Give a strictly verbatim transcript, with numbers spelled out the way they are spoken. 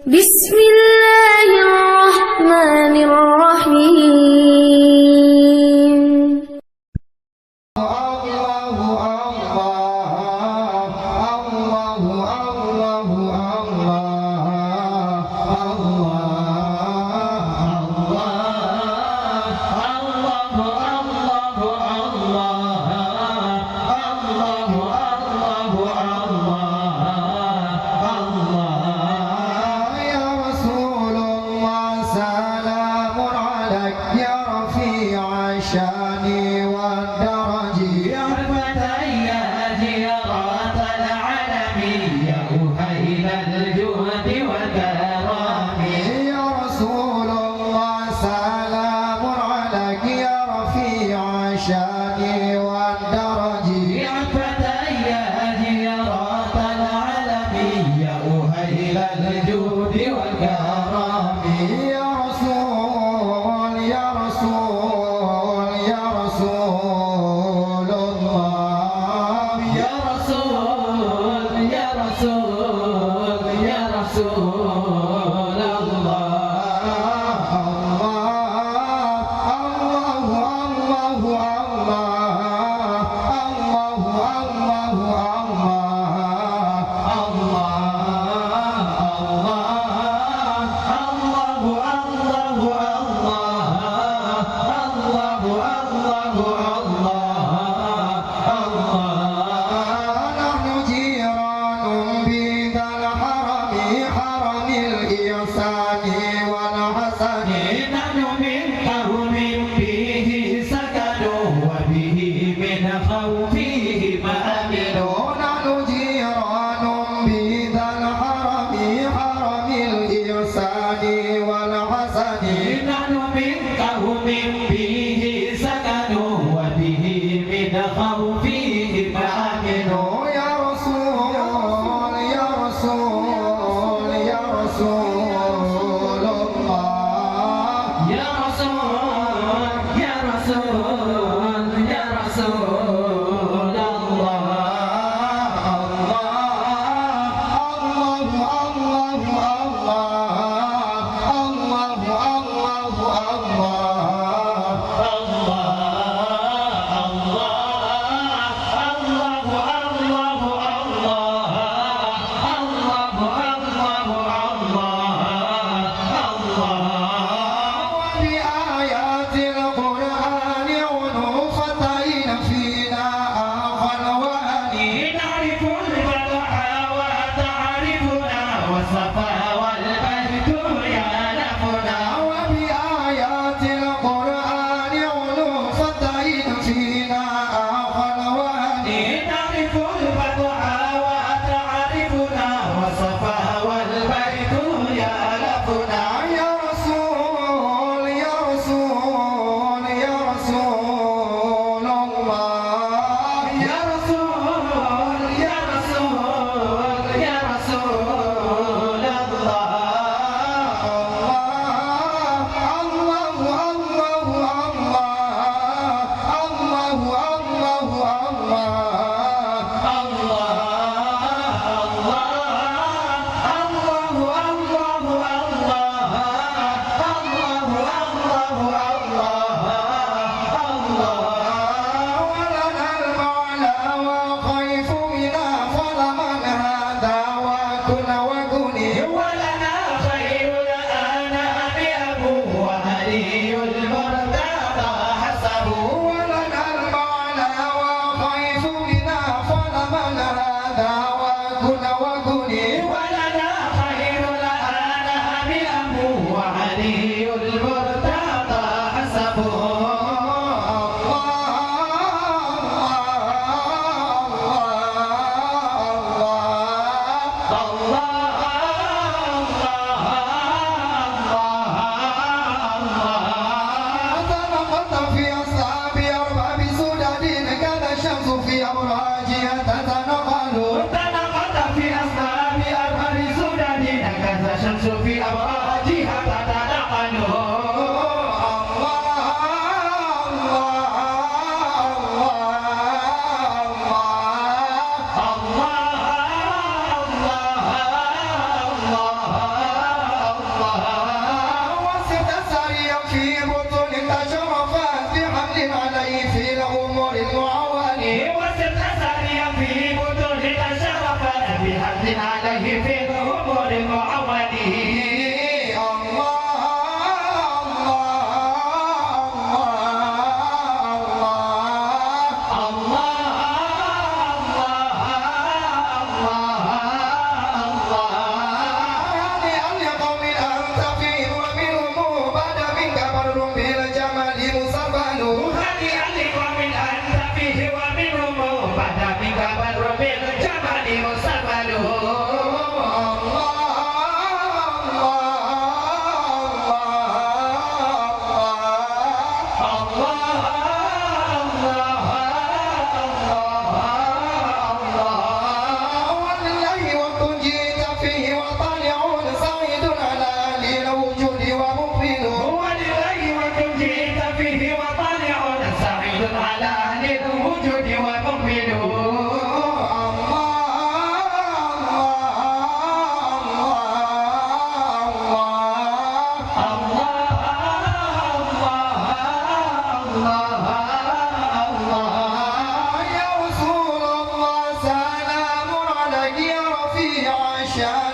بسم الله الرحمن الرحيم. Allahu Akbar, Allahu, Allahu Akbar, Allah, Allah, Allahu, Allahu Akbar, Allahu, Allahu Akbar, Allah, Allah. Ya Rasulullah, salamun alaik, ya rafi'a syani wa daraji. Ya fataya ziyaratal alami, ya uhailal judi wal karami. Ya Rasulullah, salamun alaik, ya rafi'a syani wa daraji. Ya fataya ziyaratal alami, ya uhailal judi wal karami. Ya Rasul, ya Rasul, ya Rasulullah. Ya Rasul, ya Rasul, ya Rasulullah. Allah, Allahu, Allahu, Allah. Allahu, Allahu, Allah. Allah, Allah, Allahu, Allahu, Allah. Allahu, Allahu, Allah. Allah. Nahnu jiranun bidhal harami, haramil ihsani wal hasani. Nahnu min qaumin fihi sakanu wa bihi min khawfihim aminu. Nahnu jiranun bidhal harami, haramil ihsani wal hasani. Nahnu min qaumin fihi sakanu wa bihi min khawfihim aminu. Ya Rasul, ya Rasul, ya Rasulullah. Ya Rasul, ya Rasul, ya Rasulullah. Allah, Allahu, Allahu, Allah. Allahu, Allahu, Allah. Allah, Allah, Allahu, Allahu, Allah. Allahu, Allahu, Allah. Allah. Wa bi ayatil Qur'ani unu fataina fina akhan wa ani. Na'riful badha wa ta'rifuna, was safa wal bahru ya'lafuna. Wa bi ayatil Qur'ani unu fataina fina akhan wa ani. Na'riful badha wa ta'rifuna, was safa wal bahru ya'lafuna. Ya Rasul, ya Rasul, ya Rasulullah. Ya Rasul, ya Rasul, ya Rasulullah. Allah, Allahu, Allahu, Allah. Allahu, Allahu, Allah. Allah, Allah, Allahu, Allahu, Allah. Allahu, Allahu, Allah. Allah. Wa lanal ma'la wa khaifu mina falaman hada wa kun wa kuni. Wa lana khairul anami abu wa aliyul murtada hasabu. Wa lanal ma'la wa khaifu mina falaman hada wa kun wa kuni. Wa lana khairul anami abu wa aliyul murtada hasabu. Allah, Allah, Allah, Allah. Allah, Allah, Allah, Allah. Tanaqata fi ashabi arbabi sudadin, kada syamsu fi abrajiha tatanaqalu. Tanaqata fi ashabi arbabi sudadin, kada syamsu fi abrajiha tatanaqalu. Allah, Allah, Allah, Allah. Allah, Allah, Allah, Allah. Allah, Allah, Allah, Allah, Allah, Allah, Allah. Hani'an liqaumin anta fihim wa minhum, bada minka badrun bil jamali musabbalu. Hani'an liqaumin anta fihim wa minhum, bada minka badrun bil jamali musabbalu. Allah, Allah, Allah, Allah, Allah, Allah, Allah. Huwa lillahi waqtun ji'ta fihi wa tali'un sa'idun ala ahlil wujudi wa muqbilu. Huwa lillahi waqtun ji'ta fihi wa tali'un sa'idun ala ahlil wujudi wa muqbilu. Allah, Allah, Allah, Allah. Allah, Allah, Allah, Allah. Ya Rasulullah, salamun alaika ya rafi'a sya'ni.